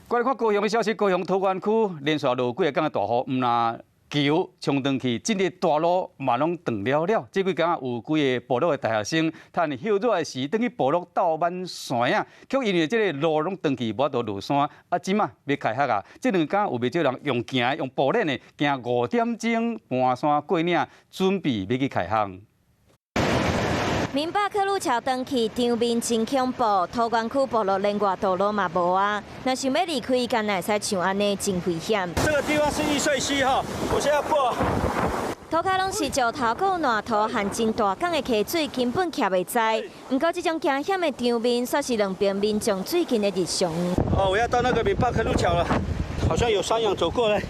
過來看高雄的消息，高雄桃園區連續落幾个工的大雨，毋但橋沖斷去，這個大路嘛攏斷了了。這幾工有幾个部落的大學生，趁歇熱的時，轉去部落鬥挽山仔，卻因為這个路攏斷去，無法度落山。啊，這馬欲開學啊，這兩工有袂少人用行用步練的，行5點鐘盤山過嶺，準備欲去開學。明百克路橋斷去，場面真恐怖。桃園區部落連外道路嘛無啊，若想欲離開，敢若會使像按呢真危險。這個地方是易碎溪哈，我現在過。塗跤攏是石頭，閣有爛土和真大港的溪水，根本徛袂在。毋過這種驚險的場面，煞是兩邊民眾最近的日常。哦，我要到那個明百克路橋了，好像有山羊走過來。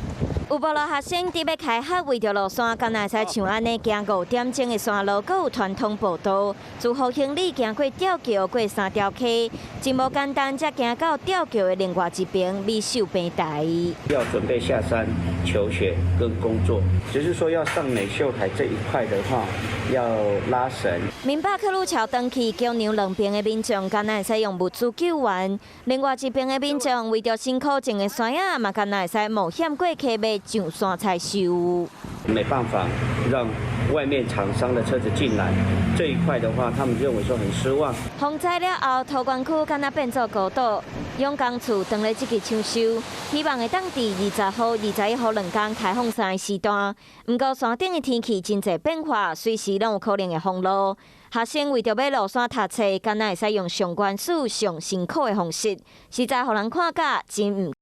有部落學生佇欲開學，為著落山，敢若會使像按呢行5點鐘的山路，閣有傳統步道，自福興里行過吊橋，過三條溪，真無簡單，才行到吊橋的另外一邊美秀平台。要準備下山求學跟工作，只是說要上美秀台這一塊的話，要拉繩。明百克路橋斷去，橋梁兩邊的民眾敢若會使用物資救援，另外一邊的民眾為著辛苦種的山仔，嘛敢若會使冒險過溪尾上山採收。沒辦法讓外面廠商的車子進來，這一塊的話，他們認為說很失望。洪災了後，桃園區敢若變做孤島，蔣公厝當咧積極搶修，希望會當佇20號、21號兩工開放三个時段。毋過山頂的天氣真濟變化，隨時攏有可能會封路。學生為著欲落山讀冊，敢若會使用上原始、上辛苦的方式，實在予人看甲真毋